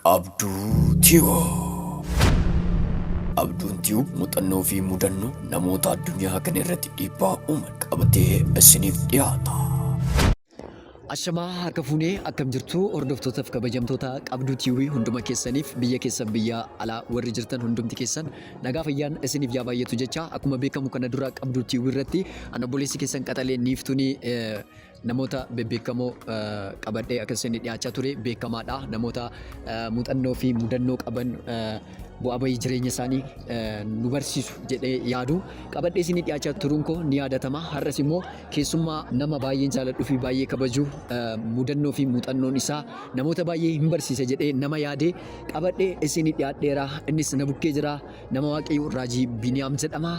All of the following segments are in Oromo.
Qabduu Tube. Qabduun Tube muuxannoo fi mudannoo namoota addunyaa kana irratti dhiibbaa uuman qabatee isiniif dhiyaata. Ashamaa harka fuunee, akkam jirtu hordoftootaaf kabajamtoota Qabduu TV? Hunduma keessaniif, biyya keessan, biyya alaa warri jirtan hundumti keessan nagaa fayyaan isiniif yaa baay'atu jecha, akkuma beekamu kana dura Qabduu TV irratti an obboleessi keessan qaxalee Niiftuunii namoota bebbeekamoo qabadhee akka isin dhiyaachaa ture beekamaadha. Namoota muuxannoo fi mudannoo qaban, bu'aa bahii jireenya isaanii nu barsiisu jedhee yaadu qabadhee isin dhiyaachaa turuun koo ni yaadatama. Har'as immoo keessummaa nama baay'een jaaladhuu fi baay'ee kabaju, mudannoo fi muuxannoon isaa namoota baay'ee hin barsiisa jedhee nama yaade qabadhee isin dhiyaadheera. Innis na bukkee jira. Nama Waaqayyoo Raajii Biniyaam jedhama.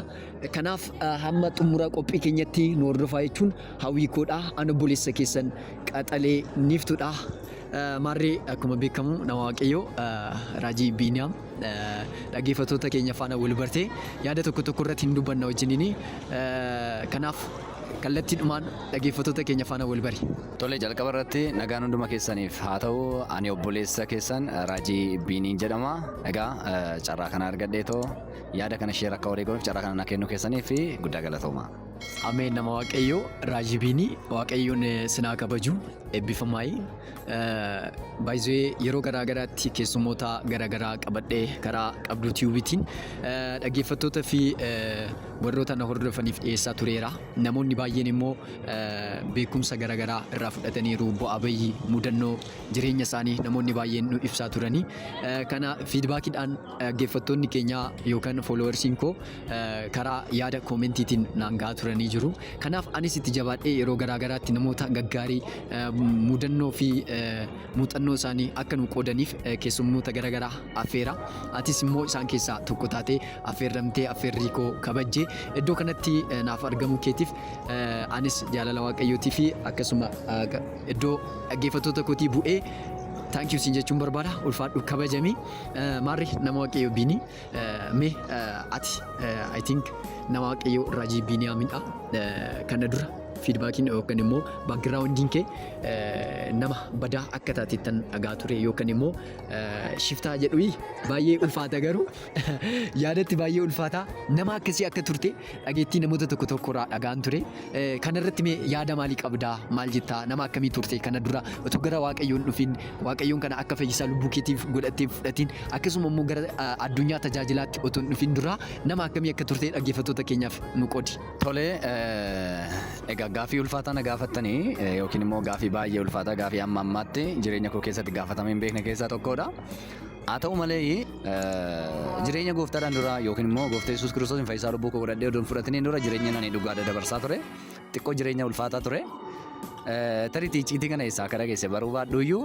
Kanaaf hamma xumura qophii keenyatti nu hordofaa jechuun hawwii koodha. An obboleessa keessan qaxalee Niiftuudha. Maarree, akkuma beekamu nama Waaqayyoo Raajii Biniyaam dhaggeeffattoota keenya faana wal bartee yaada tokko tokko irratti hin dubbanna wajjiniini. Kanaaf kallattiidhumaan dhaggeeffattoota keenya faana wal bari. Tole, jalqaba irratti nagaan hunduma keessaniif haa ta'u. Ani obboleessa keessan Raajii Biiniin jedhama. Egaa carraa kana argadheetoo yaada kana share akka walii goonuuf carraa kana na kennuu keessaniif guddaa galatooma. Ameen, nama Waaqayyoo Raajii Biinii, Waaqayyoon sinaa kabaju, eebbifamaayi. Baay'ee yeroo garaa garaatti keessummoota garaa garaa qabadhee karaa Qabduu Tiyuubiitiin dhaggeeffattoota fi warroota na hordofaniif dhiyeessaa tureera. Namoonni baay'een immoo beekumsa garaa garaa irraa fudhataniiru. Bu'aa bayii mudannoo jireenya isaanii namoonni baay'een nu ibsaa turanii. Kana feedbackiidhaan dhaggeeffattoonni keenya yookaan followersiin koo karaa yaada commentiitiin naan gahaa turanii jiru. Kanaaf anis itti jabaadhee yeroo garaa garaatti namoota gaggaarii mudannoo fi muuxannoo isaanii akka nu qoodaniif keessummoota garaa garaa affeera. Atis immoo isaan keessaa tokko taatee affeerramtee, affeerrii koo kabajjee iddoo kanatti naaf argamuu keetiif anis jaalala Waaqayyootii fi akkasuma iddoo dhaggeeffattoota kootii bu'ee thank you siin jechuun barbaada. Ulfaadhu, kabajami. Maarri, nama Waaqayyoo Biinii, mee ati, I think, nama Waaqayyoo Raajii Biiniyaamidha. Kana dura feedbackiin yookaan immoo backgroundiin kee nama badaa akka taatettan dhagaa ture, yookaan immoo shiftaa jedhu baay'ee ulfaata, garuu yaadatti baay'ee ulfaata, nama akkasii akka turte dhageettii namoota tokko tokkorraa dhagaan ture. Kana irratti mee yaada maalii qabdaa? Maal jettaa? Nama akkamii turte kana dura otoo gara Waaqayyoon dhufin, Waaqayyoon kana akka fayyisaa lubbuu keetiif godhattee fudhatin, akkasuma immoo gara addunyaa tajaajilaatti otoo hin dhufin dura nama akkamii akka turte dhaggeeffattoota keenyaaf nu qoodi? Tole, egaa gaaffii ulfaataa na gaafattanii, yookiin immoo gaaffii baay'ee ulfaataa, gaaffii amma ammaatti jireenya koo keessatti gaafatamee hin beekne keessaa tokkodha. Haa ta'u malee, jireenya gooftaadhaan dura yookiin immoo gooftaa Yesuus Kiristoos fayyisaa lubbuu koo godhadhee odoo hin fudhatiniin dura jireenya ani dhugaa dabarsaa ture. Xiqqoo jireenya ulfaataa ture. Tarii icciitii kana eessaa akka dhageesse baruu baadhuyyuu,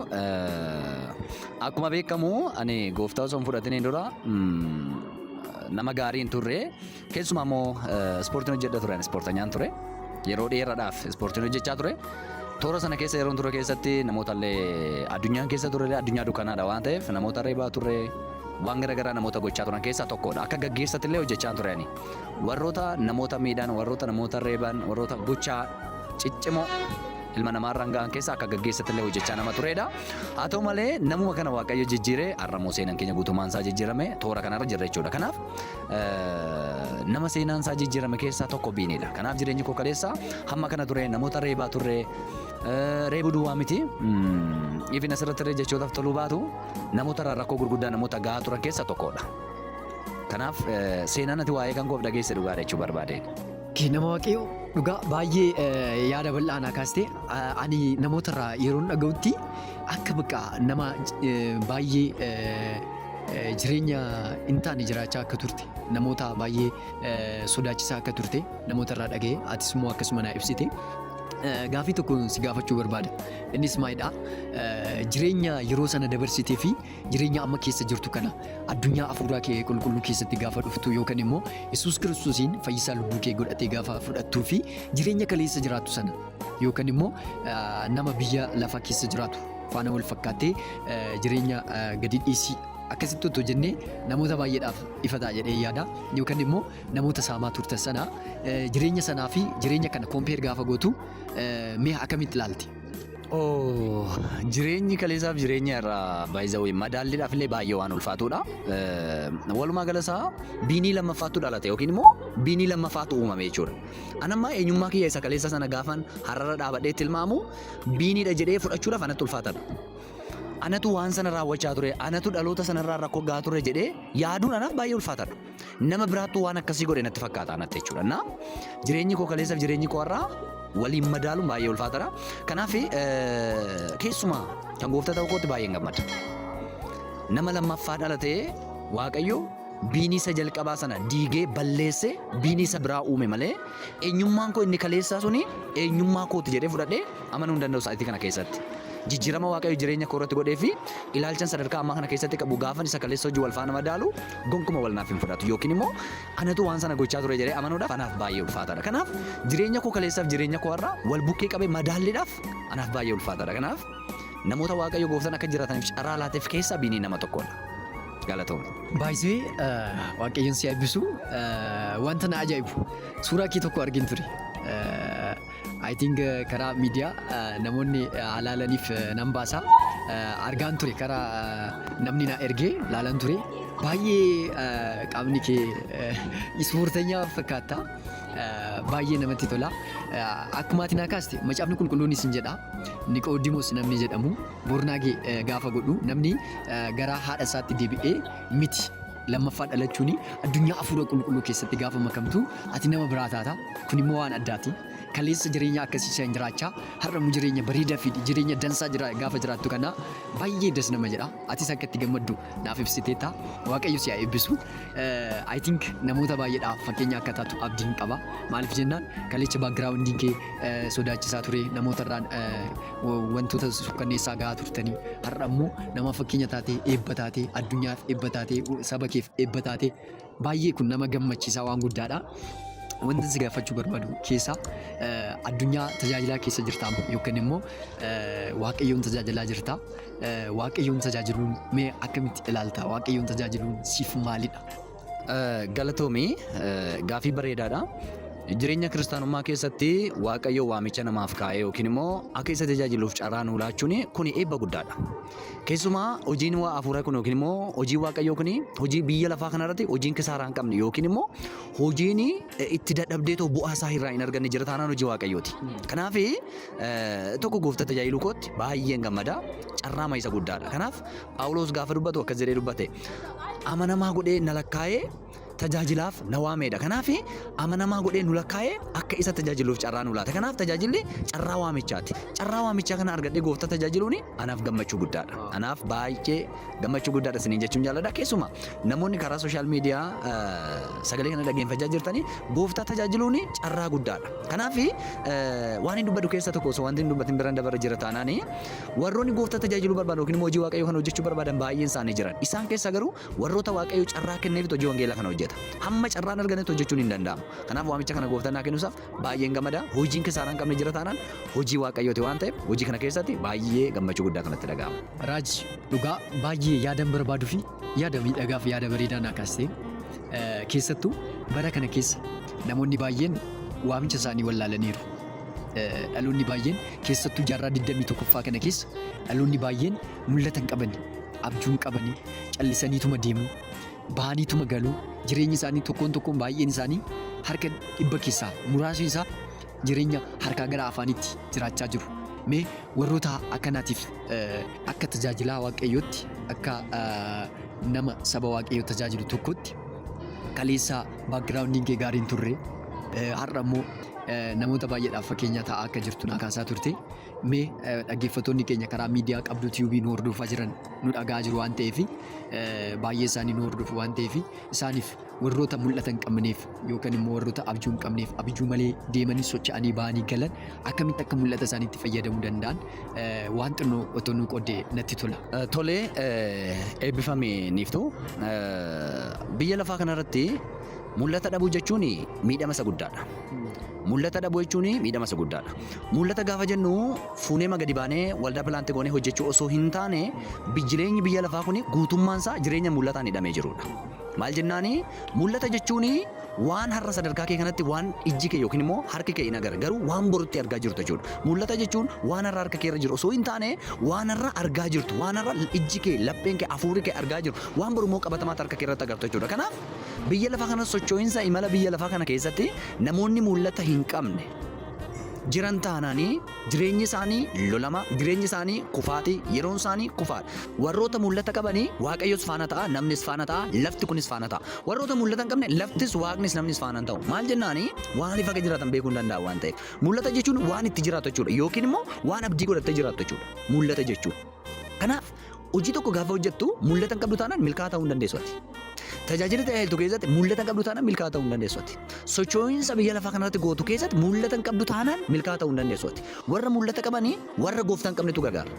akkuma beekamu ani gooftaa osoo hin fudhatiniin dura nama gaarii hin turre. Keessumaa immoo ispoortiin hojjedha ture, ani ispoortanyaan ture. Yeroo dheeraadhaaf ispoortiin hojjechaa ture. Toora sana keessa yeroon ture keessatti namoota illee addunyaan keessa ture illee addunyaa dukkanaadha waan ta'eef, namoota reebaa turre, waan garaagaraa namoota gochaa turan keessaa tokkodha. Akka gaggeessatti illee hojjechaa ture ani. Warroota namoota miidhan, warroota namoota reeban, warroota gochaa ciccimoo ilma namaarraan ga'an keessa akka gaggeessatti illee hojjechaa nama turedha. Haa ta'u malee, namuma kana Waaqayyo jijjiiree har'a seenaan keenya guutummaan isaa jijjiirame toora kanarra jirra jechuudha. Kanaaf nama seenaan isaa jijjiirame keessaa tokko Biinidha. Kanaaf jireenyi koo kaleessa hamma kana ture, namoota reebaa turre, reebuu duwwaa miti. Ifin asirratti illee jechootaaf toluu baatu, namoota irraa rakkoo gurguddaa namoota gahaa turan keessaa tokkodha. Kanaaf seenaan ati waa'ee kan koof dhageesse dhugaadha jechuu barbaadeen. Nama Waaqayyoo, dhugaa baay'ee yaada bal'aa naa kaaste. Ani namoota irraa yeroon dhaga'utti akka bakka nama baay'ee jireenya hin taane jiraachaa akka turte, namoota baay'ee sodaachisaa akka turte namoota irraa dhaga'e, atis immoo akkasuma naa ibsite. Gaafii tokko si gaafachuu barbaada. Innis maalidha? Jireenya yeroo sana dabarsitee fi jireenya amma keessa jirtu kana, addunyaa hafuuraa kee qulqulluu keessatti gaafa dhuftu yookaan immoo Yesuus Kiristoosiin fayyisaa lubbuu kee godhatee gaafa fudhattuu fi jireenya kaleessa jiraattu sana yookaan immoo nama biyya lafaa keessa jiraatu faana wal fakkaattee jireenya gadi dhiisii akkasitti otoo jennee namoota baay'eedhaaf ifa ta'a jedhee yaada, yookaan immoo namoota saamaa turtan sana, jireenya sanaa fi jireenya kana compare gaafa gootu mee akkamitti ilaalti? Oh, jireenyi kaleessaaf jireenya irraa baay'ee madaalliidhaaf illee baay'ee waan ulfaatudha. Walumaa gala isaa Biinii lammaffaatu dhalate yookiin immoo Biinii lammaffaatu uumame jechuudha. Anammaa eenyummaa kiyya isa kaleessa sana gaafan har'arra dhaabadhee tilmaamu Biiniidha jedhee fudhachuudhaaf anatti ulfaatadha. Anatu waan sana raawwachaa ture, anatu dhaloota sanarraa rakkoo gahaa ture jedhee yaaduun anaaf baay'ee ulfaatadha. Nama biraattu waan akkasii godhe natti fakkaata anatti jechuudha. Na jireenyi koo kaleessaaf jireenyi koo har'aa waliin madaaluun baay'ee ulfaatadha. Kanaaf keessumaa kan gooftaa ta'uu kootti baay'een gammada. Nama lammaffaa dhalatee Waaqayyo Biinii isa jalqabaa sana diigee balleessee Biinii isa biraa uume malee eenyummaan koo inni kaleessaa suni eenyummaa kooti jedhee fudhadhee amanuu hin danda'u sa'aatii kana keessatti. Jijjiirama Waaqayyo jireenya koo irratti godhee fi ilaalchan sadarkaa ammaa kana keessatti qabu gaafan isa kaleessa hojii wal faana madaalu gonkuma wal naaf hin fudhatu yookiin immoo anatu waan sana gochaa ture jedhee amanuudhaaf anaaf baay'ee ulfaataadha. Kanaaf jireenya koo kaleessaaf jireenya koo har'aa wal bukkee qabee madaalliidhaaf anaaf baay'ee ulfaataadha. Kanaaf namoota Waaqayyo gooftaan akka jiraataniif carraa laateef keessaa Biinii nama tokkodha. Galatoomi. Baay'isee Waaqayyoon si eebbisu. Wanta na ajaa'ibu suuraa kee tokko argin ture. I think karaa miidiyaa namoonni halaalaniif nan baasa. Argaan ture, karaa namni na ergee laalan ture. Baay'ee qaamni kee ispoortanyaa fakkaata. Baay'ee namatti tola. Akkuma ati naa kaaste, Macaafni Qulqulluunis hin jedha. Niqoodimoos namni jedhamu bornaagee gaafa godhu, namni garaa haadha isaatti deebi'ee miti. Lammaffaa dhalachuun addunyaa hafuura qulqulluu keessatti gaafa makamtu ati nama biraa taata. Kun immoo waan addaati. Kaleessa jireenya akkasii san jiraachaa har'a immoo jireenya bareedaa fi jireenya dansaa jira gaafa jiraattu kana baay'ee das nama jedha. Atis akka itti gammaddu naaf ibsiteetta. Waaqayyo si haa eebbisu. I think namoota baay'eedhaaf fakkeenya akka taatu abdiin qaba. Maaliif jennaan, kaleessa backgroundiin kee sodaachisaa ture, namoota irraan wantoota sukkanneessaa gahaa turtanii, har'a immoo nama fakkeenya taatee, eebba taatee, addunyaaf eebba taatee, saba keef eebba taatee, baay'ee kun nama gammachiisaa waan guddaadha. Wanti si gaafachuu barbaadu keessaa, addunyaa tajaajilaa keessa jirta yookiin immoo Waaqayyoon tajaajilaa jirta. Waaqayyoon tajaajiluun mee akkamitti ilaalta? Waaqayyoon tajaajiluun siif maalidha? Galatoomi, gaafii bareedaadha. Jireenya kiristaanummaa keessatti Waaqayyo waamicha namaaf kaa'ee yookiin immoo akka isa tajaajiluuf carraa nuu laachuun kun eebba guddaadha. Keessumaa hojiin waa hafuuraa kun yookiin immoo hojii Waaqayyoo kun hojii biyya lafaa kanarratti hojiin kisaaraa hin qabne yookiin immoo hojiin itti dadhabdee too bu'aa isaa irraa hin arganne jira taanaan hojii Waaqayyooti. Kanaaf tokko gooftaa tajaajiluu kootti baay'een gammada. Carraa isa guddaadha. Kanaaf Phaawulos gaafa dubbatu akkas jedhee dubbate. Amanamaa godhee na lakkaa'ee tajaajilaaf na waameedha. Kanaaf amanamaa godhee nu lakkaa'ee akka isa tajaajiluuf carraa nu laata. Kanaaf tajaajilli carraa waamichaati. Carraa waamichaa kana argadhee gooftaa tajaajiluun anaaf gammachuu guddaadha. Anaaf baay'ee gammachuu guddaadha isiniin jechuun jaalladha. Keessumaa namoonni karaa social media sagalee kana dhaggeeffachaa jirtanii, gooftaa tajaajiluun carraa guddaadha. Kanaaf waan hin dubbadhu keessa tokko osoo wanti hin dubbatin biraan dabarra jira taanaani, warroonni gooftaa tajaajiluu barbaadan yookiin immoo hojii Waaqayyoo kana hojjechuu barbaadan baay'een isaanii jiran. Isaan keessaa garuu warroota Waaqayyo carraa kenneefitu hojii wangeelaa kana hojjeta. Hamma carraan arganetti hojjechuun hin danda'amu. Kanaaf waamicha kana gooftaan naa kennuusaaf baay'een gammada. Hojiin kisaaraa hin qabne jira taanaan hojii Waaqayyooti waan ta'eef, hojii kana keessatti baay'ee gammachuu guddaa kanatti dhaga'ama. Raaji, dhugaa baay'ee yaadan barbaaduu fi yaada miidhagaa fi yaada bareedaa naa kaastee. Keessattuu bara kana keessa namoonni baay'een waamicha isaanii wallaalaniiru. Dhaloonni baay'een, keessattuu jaarraa 21ffaa kana keessa, dhaloonni baay'een mul'ata hin qabani, abjuu hin qabani, callisaniituma deemu, bahaniituma galu, jireenyi isaanii tokkoon tokkoon baay'een isaanii harka 100 keessaa muraasni isaa jireenya harkaa gara afaanitti jiraachaa jiru. Mee warroota akkanaatiif akka tajaajilaa Waaqayyootti, akka nama saba Waaqayyoo tajaajilu tokkotti, kaleessa backgroundiin kee gaarii hin turre, har'a immoo namoota baay'eedhaaf fakkeenya ta'aa akka jirtu naa kaasaa turte. Mee dhaggeeffattoonni keenya karaa miidiyaa Qabduu Tiyuubii nu hordofaa jiran nu dhaga'aa jiru waan ta'eef, baay'ee isaanii nu hordofu waan ta'eef, isaaniif, warroota mul'ata hin qabneef yookaan immoo warroota abjuu hin qabneef, abjuu malee deemanii socho'anii ba'anii galan, akkamitti akka mul'ata isaaniitti fayyadamuu danda'an waan xinnoo otoo nu qooddee natti tola. Tolee, eebbifami Niiftuu. Biyya lafaa kanarratti mul'ata dhabuu jechuun miidhama isa guddaadha. Mul'ata dhabuu jechuun miidhama isa guddaadha. Mul'ata gaafa jennu fuunee gadi baanee waldaa plant goonee hojjechuu osoo hin taane, jireenyi biyya lafaa kun guutummaan isaa jireenya mul'ataan hidhamee jirudha. Maal jennaani, mul'ata jechuun Waan har'a sadarkaa kee kanatti waan ijji kee yookiin immoo harki kee hin agarre garuu waan borutti argaa jirtu jechuudha. Mul'ata jechuun waan har'a harka kee irra jiru osoo hin taane waan har'a argaa jirtu, waan har'a ijji kee, lapheen kee, hafuurri kee argaa jiru, waan boru immoo qabatamaatti harka kee irratti agartu jechuudha. Kanaaf biyya lafaa kana socho'insa imala biyya lafaa kana keessatti namoonni mul'ata hin qabne jiran taanaanii jireenyi isaanii lolama, jireenyi isaanii kufaatii, yeroon isaanii kufaadha. Warroota mul'ata qabanii Waaqayyos faana ta'a, namnis faana ta'a, lafti kunis faana ta'a. Warroota mul'ata hin qabne laftis, Waaqnis, namnis faana hin ta'u. Maal jennaani waan ifa jiraatan beekuu hin danda'an waan ta'eef. Mul'ata jechuun waan itti jiraatu jechuudha yookiin immoo waan abdii godhattee jiraattu jechuudha. Mul'ata jechuun. Kanaaf hojii tokko gaafa hojjettu mul'ata hin qabdu taanaan milkaa'aa ta'uu hin dandeessu ati. Tajaajila tajaajiltu keessatti mul'ata hin qabdu taanaan milkaa'aa ta'uu hin dandeessu ati. Socho'iinsa biyya lafaa kanarratti gootu keessatti mul'ata hin qabdu taanaan milkaa'aa ta'uu hin dandeessu ati. Warra mul'ata qabanii warra gooftaa hin qabnetu gargaara.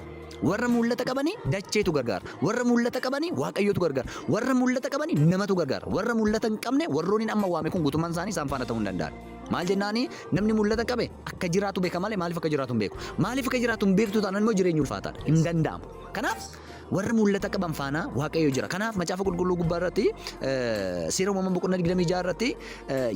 Warra mul'ata qabanii dacheetu gargaara. Warra mul'ata qabanii Waaqayyotu gargaara. Warra mul'ata qabanii namatu gargaara. Warra mul'ata hin qabne warroonni amma waame kun guutummaan isaanii isaan faana ta'uu hin danda'an. Maal jennaani namni mul'ata qabe akka jiraatu beeka malee maaliif akka jiraatu hin beeku. Maaliif akka jiraatu hin beektu taanaan immoo jireenyi ulfaataadha. Hin danda'amu. Kanaaf warra mul'ata qaban faana Waaqayyo jira. Kanaaf Macaafa Qulqulluu gubbaa irratti, Seera Uumamaa boqonnaa 26 irratti,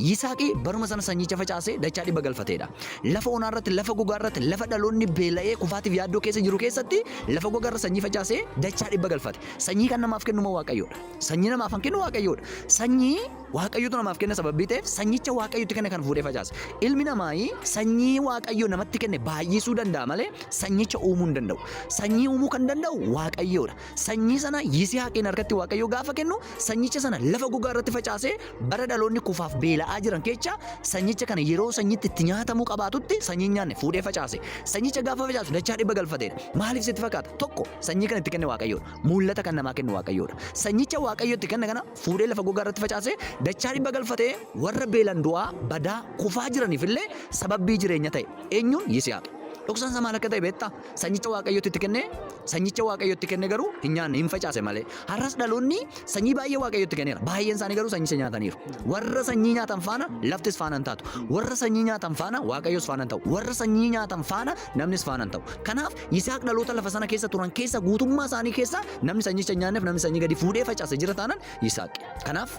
Yisaaqi baruma sana sanyicha facaasee dachaa dhibba galfateedha. Lafa onaa irratti, lafa gogaa irratti, lafa dhaloonni beela'ee kufaatiif yaaddoo keessa jiru keessatti lafa gogaa irra sanyii facaasee dachaa dhibba galfate. Sanyii kan namaaf kennu immoo Waaqayyoodha. Sanyii namaaf kan kennu Waaqayyoodha. Sanyii Waaqayyotu namaaf kenna sababii ta'eef sanyicha Waaqayyotti kenne kan fuudhee facaase. Ilmi namaa sanyii Waaqayyo namatti kenne baay'isuu danda'a malee sanyicha uumuu hin danda'u. Sanyii uumuu kan danda'u Waaqayyoodha. Sanyii sana Yisihaaqiin harkatti Waaqayyo gaafa kennu sanyicha sana lafa gogaa irratti facaasee bara dhaloonni kufaaf beela'aa jiran keessa sanyicha kana yeroo sanyitti itti nyaatamuu qabaatutti sanyii hin nyaanne fuudhee facaase. Sanyicha gaafa facaasu dachaa dhibba galfateedha. Maaliif sitti fakkaata? Tokko, sanyii kan itti kenne Waaqayyoodha. Mul'ata kan namaa kennu Waaqayyoodha. Sanyicha Waaqayyo itti kenne kana fuudhee lafa gogaa irratti facaasee dachaa dhibba galfatee warra beelan du'aa, badaa, kufaa jiraniif illee sababbii jireenya ta'e. Eenyuun? Yisihaaq. Dhoksaan isaa maal akka ta'e beektaa? Sanyicha Waaqayyotti itti kenne, sanyicha Waaqayyo itti kenne garuu hin nyaanne, hin facaase malee. Har'as dhaloonni sanyii baay'ee Waaqayyo itti kenneera. Baay'een isaanii garuu sanyicha nyaataniiru. Warra sanyii nyaatan faana laftis faana hin taatu. Warra sanyii nyaatan faana Waaqayyos faana hin ta'u. Warra sanyii nyaatan faana namnis faana hin ta'u. Kanaaf Yisaaq dhaloota lafa sana keessa turan keessa guutummaa isaanii keessa namni sanyicha hin nyaanneef namni sanyii gadi fuudhee facaase jira taanaan Yisaaq. Kanaaf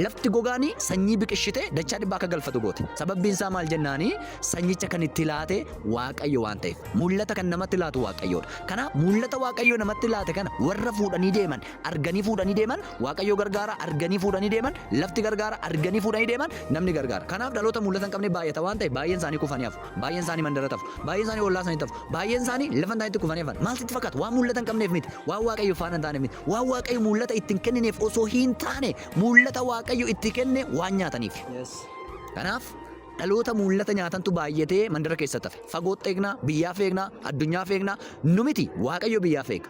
lafti gogaanii sanyii biqishite dachaa dhibbaa akka galfatu goote. Sababbiin isaa maal jennaanii sanyicha kan itti laate Waaqayyo waan ta'eef. Mul'ata kan namatti laatu Waaqayyoodha. Kanaaf mul'ata Waaqayyo namatti laate kana warra fuudhanii deeman, arganii fuudhanii deeman Waaqayyo gargaara, arganii fuudhanii deeman lafti gargaara, arganii fuudhanii deeman namni gargaara. Kanaaf dhaloota mul'ata hin qabne baay'ata waan ta'eef baay'een isaanii kufanii hafu. Baay'een isaanii mandaratti hafu. Baay'een isaanii ollaa isaaniitti hafu. Baay'een isaanii lafa hin taanetti kufanii hafan. Maal sitti fakkaata? Waan mul'ata hin qabneef miti. Waan Waaqayyo faana hin taaneef miti. Waan Waaqayyo mul'ata itti hin kennineef osoo hin taane mul'ata Waaqayyo itti kenne waan nyaataniif. Kanaaf dhaloota mul'ata nyaatantu baay'atee mandara keessatti hafe. Fagootti eegna, biyyaaf eegna, addunyaaf eegna. Nu miti, Waaqayyo biyyaaf eega.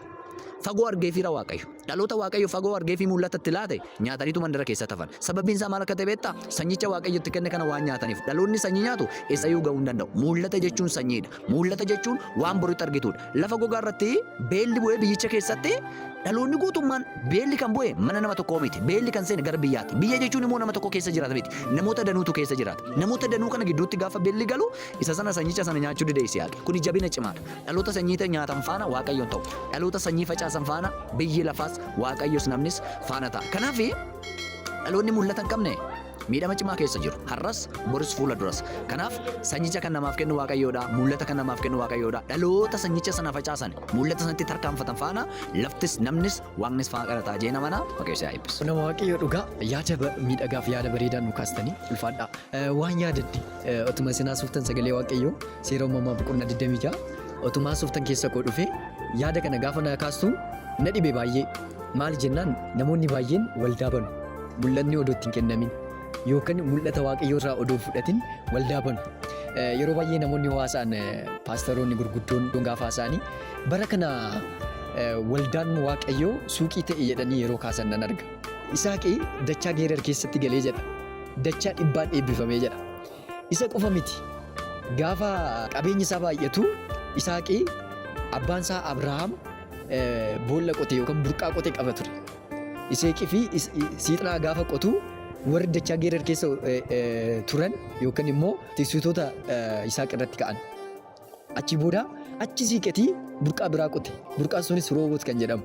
Fagoo argeefiira Waaqayyo. Dhaloota Waaqayyo fagoo argee fi mul'ata itti laate nyaataniitu mandara keessatti hafan. Sababiin isaa maal akka ta'e beektaa? Sanyicha Waaqayyo itti kenne kana waan nyaataniif. Dhaloonni sanyii nyaatu eessayyuu ga'uu hin danda'u. Mul'ata jechuun sanyiidha. Mul'ata jechuun waan boritti argituudha. Lafa gogaa irratti beelli bu'ee biyyicha keessatti dhaloonni guutummaan beelli kan bu'e mana nama tokkoo miti. Beelli kan seene gara biyyaati. Biyya jechuun immoo nama tokko keessa jiraata miti. Namoota danuutu keessa jiraata. Namoota danuu kana gidduutti gaafa beelli galu isa sana sanyicha sana nyaachuu dide Yisihaaq. Kuni jabina cimaadha. Dhaloota sanyii nyaatan faana Waaqayyo hin ta'u. Dhaloota sanyii facaasan faana biyyi lafaas Waaqayyos namnis faana ta'a. Kanaaf dhaloonni mul'ata hin qabne miidhama cimaa keessa jiru. Har'as boris fuula duras. Kanaaf sanyicha kan namaaf kennu Waaqayyoodha. Mul'ata kan namaaf kennu Waaqayyoodha. Dhaloota sanyicha sana facaasan mul'ata sanatti tarkaanfatan faana laftis namnis Waaqnis faana ta'a jee namana Waaqayyo si haa eebbisu. Nama Waaqayyo dhugaa yaada miidhagaaf yaada bareedaa nu kaastanii ulfaadhaa. Waan yaadadhe otuma isin haasoftan sagalee Waaqayyoo Seera Uumamaa boqonnaa 26 otuma haasoftan keessa koo dhufe yaada kana gaafa naa kaastu na dhibe baay'ee. Maali jennaan namoonni baay'een waldaa banu. Mul'anni odoo itti hin kennamin yookaan mul'ata Waaqayyoo irraa odoo hin fudhatin waldaa banu. Yeroo baay'ee namoonni haasa'an, paastaroonni gurguddoon gaafa haasa'anii bara kana waldaan Waaqayyoo suuqii ta'e jedhanii yeroo kaasan nan arga. Isaaqi dachaa Geerar keessatti galee jedha. Dachaa dhibbaan eebbifamee jedha. Isa qofa miti. Gaafa qabeenyi isaa baay'atu Isaaqi abbaan isaa Abrahaam boolla qote yookaan burqaa qote qaba ture. Iseeqii fi Siixnaa gaafa qotu warri dachaa Geerar keessa turan yookaan immoo tiksitoota Isaaq irratti ka'an. Achi booda achi siiqetii burqaa biraa qote. Burqaan sunis Rooboot kan jedhamu.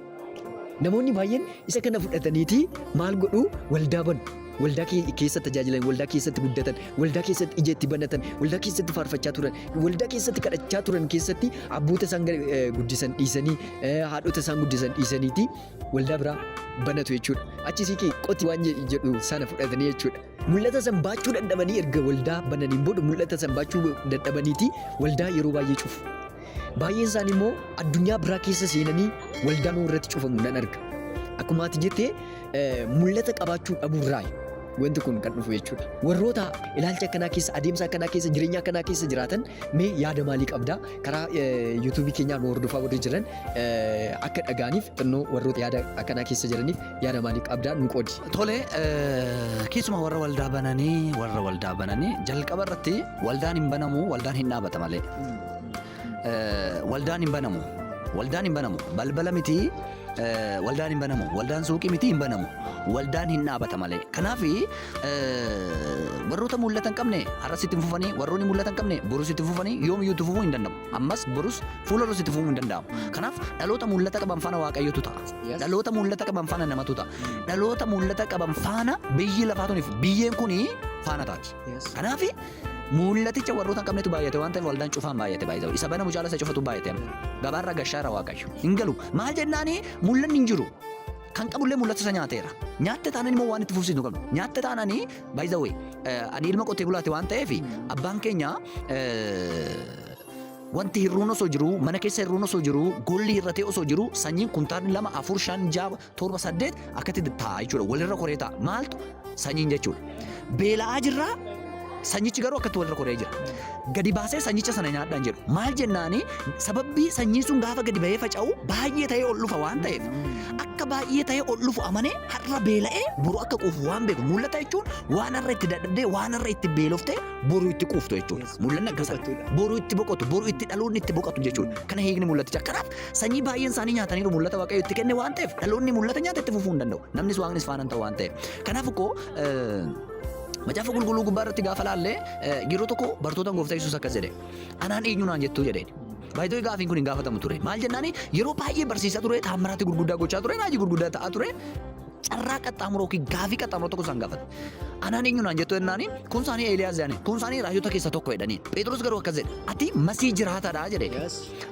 Namoonni baay'een isa kana fudhataniitii maal godhu? Waldaa banu. Waldaa keessa tajaajilan, waldaa keessatti guddatan, waldaa keessatti ija itti banatan, waldaa keessatti faarfachaa turan, waldaa keessatti kadhachaa turan keessatti abboota isaan guddisan dhiisanii, haadhota isaan guddisan dhiisaniiti waldaa biraa banatu jechuudha. Achi siiqii qoti waan jedhu sana fudhatanii jechuudha. Mul'ata san baachuu dadhabanii erga waldaa bananiin booda mul'ata san baachuu dadhabaniiti waldaa yeroo baay'ee cufu. Baay'een isaanii immoo addunyaa biraa keessa seenanii waldaa nuu irratti cufamu nan arga. Akkuma ati jettee mul'ata qabaachuu dhabuurraa wanti kun kan dhufu jechuudha. Warroota ilaalcha akkanaa keessa, adeemsa akkanaa keessa, jireenya akkanaa keessa jiraatan mee yaada maalii qabdaa? Karaa yuutuubii keenyaa nu hordofaa warri jiran akka dhaga'aniif xinnoo warroota yaada akkanaa keessa jiraniif yaada maalii qabdaa nu qoodi. Tole, keessumaa warra waldaa bananii jalqaba irratti waldaan hin banamu, waldaan hin dhaabata malee. Waldaan hin banamu. Waldaan hin banamu. Balbala miti, waldaan hin banamu. Waldaan suuqii miti, hin banamu. Waldaan hin dhaabata malee. Kanaaf warroota mul'ata hin qabne har'as itti fufanii, warroonni mul'ata hin qabne borus itti fufanii, yoomiyyuu itti fufuu hin danda'amu. Ammas borus fuula duras itti fufuu hin danda'amu. Kanaaf dhaloota mul'ata qaban faana Waaqayyotu ta'a. Dhaloota mul'ata qaban faana namatu ta'a. Dhaloota mul'ata qaban faana biyyi lafaa tuniif biyyeen kuni faana taati. Kanaaf mul'aticha warroota hin qabnetu baay'ate waan ta'eef waldaan cufaan baay'ate baay'ate. Isa banamu caala isa cufatu baay'ate. Gabaarraa gashaara Waaqayyo. Hin galu. Maal jennaani mul'anni hin jiru. Kan qabullee mul'ata isa nyaateera. Nyaatte taanaan immoo waan itti fufsiisnu qabnu. Nyaatte taanaan, by the way, ani ilma qotee bulaati waan ta'eef abbaan keenya wanti hirruun osoo jiru, mana keessa hirruun osoo jiru, golli hir'atee osoo jiru, sanyiin kuntaalli 2, 4, 5, 6, 7, 8 akkatti taa'a jechuudha. Walirra koree taa'a. Maaltu sanyiin jechuudha. Beela'aa jirraa, sanyichi garuu akkatti walirra koree jira. Gadi baasee sanyicha sana nyaadhaan jedhu. Maal jennaani sababbii sanyiin sun gaafa gadi bahee faca'u baay'ee ta'ee ol dhufa waan ta'eef, akka baay'ee ta'ee ol dhufu amanee har'a beela'ee boru akka quufu waan beeku. Mul'ata jechuun waan har'a itti dadhabdee, waan har'a itti beeloftee boru itti quuftu jechuudha. Mul'anni akkasana. Boru itti boqotu, boru itti dhaloonni itti boqotu jechuudha. Kana hiikni mul'aticha. Kanaaf sanyii baay'een isaanii nyaataniiru, mul'ata Waaqayyo itti kenne waan ta'eef dhaloonni mul'ata nyaata itti fufuu hin danda'u. Namnis Waaqnis faana hin ta'u waan ta'eef. Kanaaf koo Macaafa Qulqulluu gubbaa irratti gaafa laallee yeroo tokko bartoota Gooftaa Yesuus akkas jedhe. "Anaan eenyu naan jettuu?" jedheen. Baay'ee gaafiin kun hin gaafatamu ture. Maal jennaani yeroo baay'ee barsiisaa ture, taammiraatti gurguddaa gochaa ture, raajii gurguddaa ta'aa ture. Carraa qaxxaamuroo yookiin gaafii qaxxaamuroo tokko isaan gaafate. "Anaan eenyu naan jettu?" jennaani, kun isaanii Eeliyaas jedhani, kun isaanii raajota keessaa tokko jedhanii. Phexros garuu akkas jedhe. "Ati Masii jiraataadha" jedheen.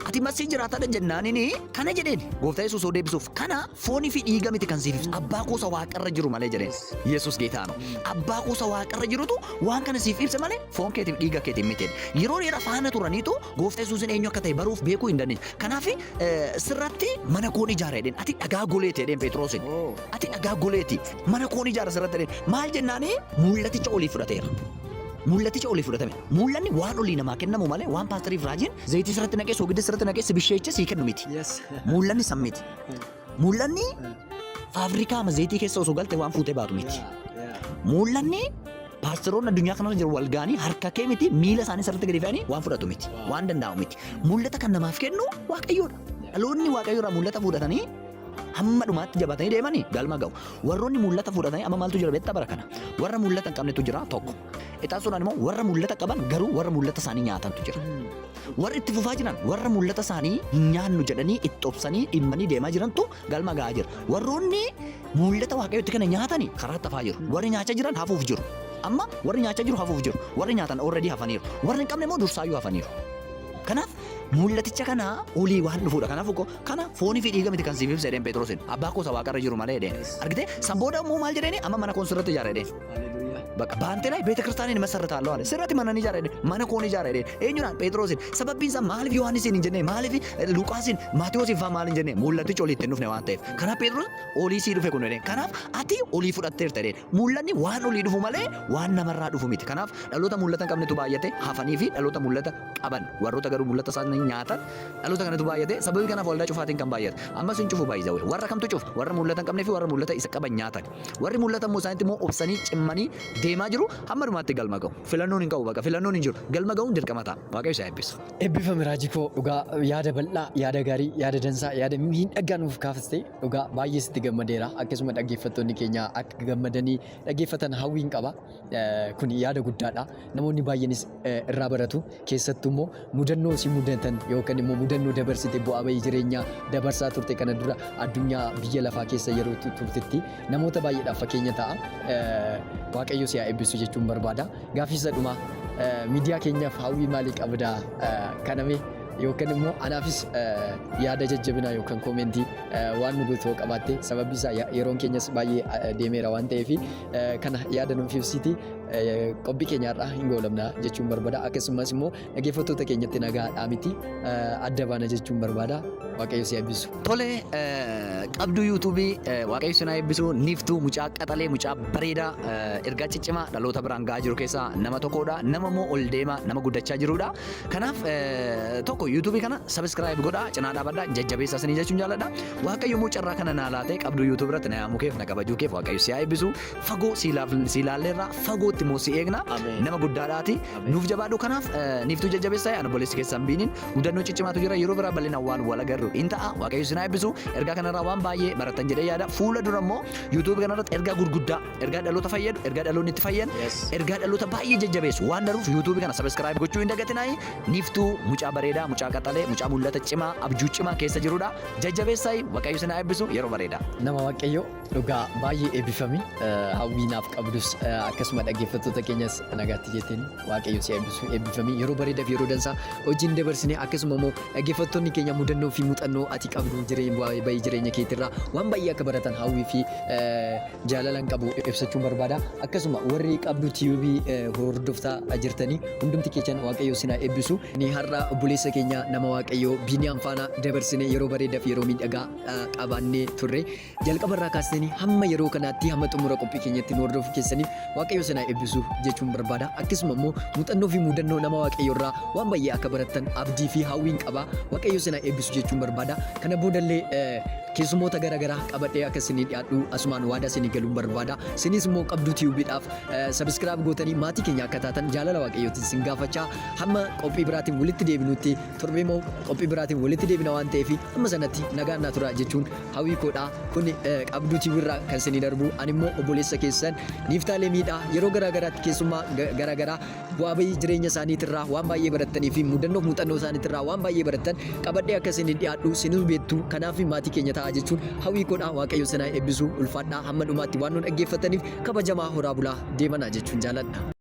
"Ati Masii jiraataadha" jennaanini kana jedheen Gooftaa Yesuus yoo deebisuuf, "Kana foonii fi dhiiga miti kan siif ibsu, abbaa koosa waaqarra jiru malee" jedheen. Yesuus geetaano. "Abbaa koosa waaqarra jirutu waan kana siif ibse malee foon keetiif dhiiga keetiif miti." Yeroo dheeraa faana turaniitu Gooftaa Yesuusin eenyu akka ta'e baruuf beekuu hin dandeenye. Kanaaf "Sirratti mana koon ijaara" jedheen. "Ati dhagaa goleeti" jedheen Phexrosin. "Ati dhagaa goleeti. Mana koon ijaara sirratti" jedheen. Maal jennaani mul'aticha olii fudhateera. Mul'aticha olii fudhatame. Mul'anni waan olii namaa kennamu malee waan paastariif raajiin zayitii sirratti naqee, soogidda sirratti naqee si bisheeche sii kennu miti. Mul'anni san miti. Mul'anni faabrikaa zayitii keessa osoo galte waan fuutee baatu miti. Mul'anni paasteroonni addunyaa kanarra jiru wal ga'anii harka kee miti, miila isaanii sirriitti gadi fe'anii waan fudhatu miti. Waan danda'amu miti. Mul'ata kan namaaf kennu Waaqayyoodha. Dhaloonni Waaqayyo irraa mul'ata fudhatanii hamma dhumaatti jabaatanii deemanii galma ga'u. Warroonni mul'ata fudhatanii amma maaltu jira beektaa bara kana? Warra mul'ata hin qabnetu jira tokko. Ixaasuudhaan immoo warra mul'ata qaban garuu warra mul'ata isaanii nyaatantu jira. Warri itti fufaa jiran warra mul'ata isaanii hin nyaannu jedhanii itti obsanii dhimmanii deemaa jirantu galma ga'aa jira. Warroonni mul'ata Waaqayyootti kana nyaatani karaa hafaa jiru. Warri nyaachaa jiran hafuuf jiru. Amma warri nyaachaa jiru hafuuf jiru. Warri nyaatan already hafaniiru. Warri hin qabne immoo dursaayyuu hafaniiru. Kanaaf mul'aticha kana olii waan dhufuudha. Kanaaf uko kana foonii fi dhiiga miti kan siif ibsa jedheen Phexrosin. Abbaa koo isa waaqarra jiru malee jedheen. Argitee, san booda immoo maal jedheeni? "Amma mana koon sirratti ijaara" jedheen. Bakka baantee ላይ ቤተ ክርስቲያንን መሰርታለሁ አለ። Sirratti mana ni ijaara jedheen. Mana koon ijaara jedheen. Eenyudhaan? Phexrosin. Sababbiin isaa maaliif Yohaannisiin hin jenne? Maaliif Luqaasin, Maatewosiin fa'aa maal hin jenne? Mul'atichi olii itti hin dhufne waan ta'eef. Kanaaf Phexros olii sii dhufe kun jedheen. Kanaaf ati olii fudhatteerta jedheen. Mul'anni waan olii dhufu malee waan namarraa dhufu miti. Kanaaf dhaloota mul'ata hin qabnetu baay'ate hafanii fi dhaloota mul'ata qaban warroota garuu mul'ata isaanii nyaatan dhaloota kanatu baay'ate. Sababii kanaaf waldaa cufaatiin kan baay'ate. Ammas hin cufu baay'ee. Warra kamtu cufa? Warra mul'ata hin qabnee fi warra mul'ata isa qaban nyaatan. Warri mul'ata immoo isaanitti immoo obsanii cimmanii deeman. deemaa jiru hamma dhumaatti galma ga'u. Filannoon hin qabu baqa filannoon hin jiru. Galma ga'uun dirqama ta'a. Waaqayyo isa eebbisu. Eebbifami raajii koo dhugaa yaada bal'aa, yaada gaarii, yaada dansaa, yaada miidhagaa nuuf kaafaste dhugaa baay'ee sitti gammadeera. Akkasuma dhaggeeffattoonni keenya akka gammadanii dhaggeeffatan hawwiin qaba. Kun yaada guddaadha. Namoonni baay'eenis irraa baratu. Keessattuu immoo mudannoo si mudatan yookaan immoo mudannoo dabarsite bu'aa bahii jireenyaa dabarsaa turte kana dura addunyaa biyya lafaa keessa yeroo turtetti namoota baay'eedhaaf fakkeenya ta'a. Waaqayyo si haa eebbisu jechuun barbaada. Gaaffii isa dhumaa miidiyaa keenyaaf hawwii maalii qabda kaname yookaan immoo anaafis yaada jajjabinaa yookaan comment waan nu gootu qabaatte sababbi isaa yeroon keenyas baay'ee deemeera waan ta'eef kana yaada nuuf ibsiti qophii keenya har'aa hin goolabna jechuun barbaada. Akkasumas immoo dhaggeeffattoota keenyatti nagaa dhaamiti adda baana jechuun barbaada. Waaqayyo si eebbisu. Tole qabduu YouTube Waaqayyo si haa eebbisu niftuu mucaa qaxalee mucaa bareedaa ergaa ciccimaa dhaloota biraan ga'aa jiru keessaa nama tokkodha. Nama immoo ol deemaa nama guddachaa jirudha. Kanaaf tokko YouTube kana subscribe godhaa cinaa dhaabadhaa jajjabeessaa isinii jechuun jaalladha. Waaqayyo immoo carraa kana naa laatee qabduu YouTube irratti na yaamuu keef na kabajuu keef Waaqayyo si haa eebbisu. Fagoo si ilaalleerra fagootti immoo si eegna. Nama guddaadhaati. Nuuf jabaadhu kanaaf niftuu jajjabeessaa ani obboleessi keessan biiniin mudannoo ciccimaatu jira yeroo biraa bal'inaan waan wal agarru in ta'a Waaqayyo isin haa eebbisu ergaa kanarraa waan baay'ee barattan jedhee yaada fuula dura immoo YouTube kanarratti ergaa gurguddaa ergaa dhaloota fayyadu ergaa dhaloonni itti fayyan ergaa dhaloota baay'ee jajjabeessu waan daruuf YouTube kana subscribe gochuu hin dagatinaayi niftuu mucaa bareedaa mucaa qaxalee mucaa mul'ata cimaa abjuu cimaa keessa jirudha jajjabeessaa Waaqayyo isin haa eebbisu yeroo bareedaa. Nama Waaqayyo dhugaa baay'ee eebbifami hawwii naaf qabdus akkasuma dhaggeeffattoota keenyas nagaatti jetteen Waaqayyo si eebbisu eebbifami yeroo bareedaa fi yeroo dansaa hojiin dabarsine akkasuma immoo dhaggeeffattoonni keenya mudannoo fi muuxannoo ati qabdu jireenya bu'aa bahii jireenya keetirraa waan baay'ee akka baratan hawwii fi jaalalan qabu ibsachuun barbaada. Akkasuma warri qabdu TV hordoftaa jirtanii hundumti keessan Waaqayyo isin haa eebbisu. Ni har'a obboleessa keenya nama Waaqayyoo Biiniyaam faana dabarsine yeroo bareedaa fi yeroo miidhagaa qabaannee turre. Jalqaba irraa kaastanii hamma yeroo kanaatti hamma xumura qophii keenyatti nu hordofuu keessaniif Waaqayyo isin haa eebbisu jechuun barbaada. Akkasuma immoo muuxannoo fi mudannoo nama Waaqayyo irraa waan baay'ee akka barattan abdii fi hawwiin qaba. Waaqayyo isin haa eebbisu jechuun barbaada. Kana boodallee keessummoota garaagaraa qabadhee akka isinii dhiyaadhu asumaan waadaa isinii galuun barbaada. Isinis immoo qabduu TVdhaaf subscribe gootanii maatii keenya akka taatan jaalala Waaqayyootiin isin gaafachaa hamma qophii biraatiin walitti deebinutti torbee immoo qophii biraatiin walitti deebina waan ta'eef hamma sanatti nagaan naa tura jechuun hawwii koodha. Kun qabduu TV irraa kan isinii darbu ani immoo obboleessa keessan Niiftaalee Miidhaa yeroo garaagaraatti keessummaa garaagaraa bu'aa bahii jireenya isaaniitirraa waan baay'ee barattanii fi mudannoo muuxannoo isaaniitirraa waan baay'ee barattan qabadhee akka isin dhiyaadhu sinuu beektu kanaaf maatii keenya ta'a jechuun hawwii koodha Waaqayyo sinaa eebbisu ulfaadhaa hamma dhumaatti waan nu dhaggeeffataniif kabajamaa horaa bulaa deemanaa jechuun jaaladha.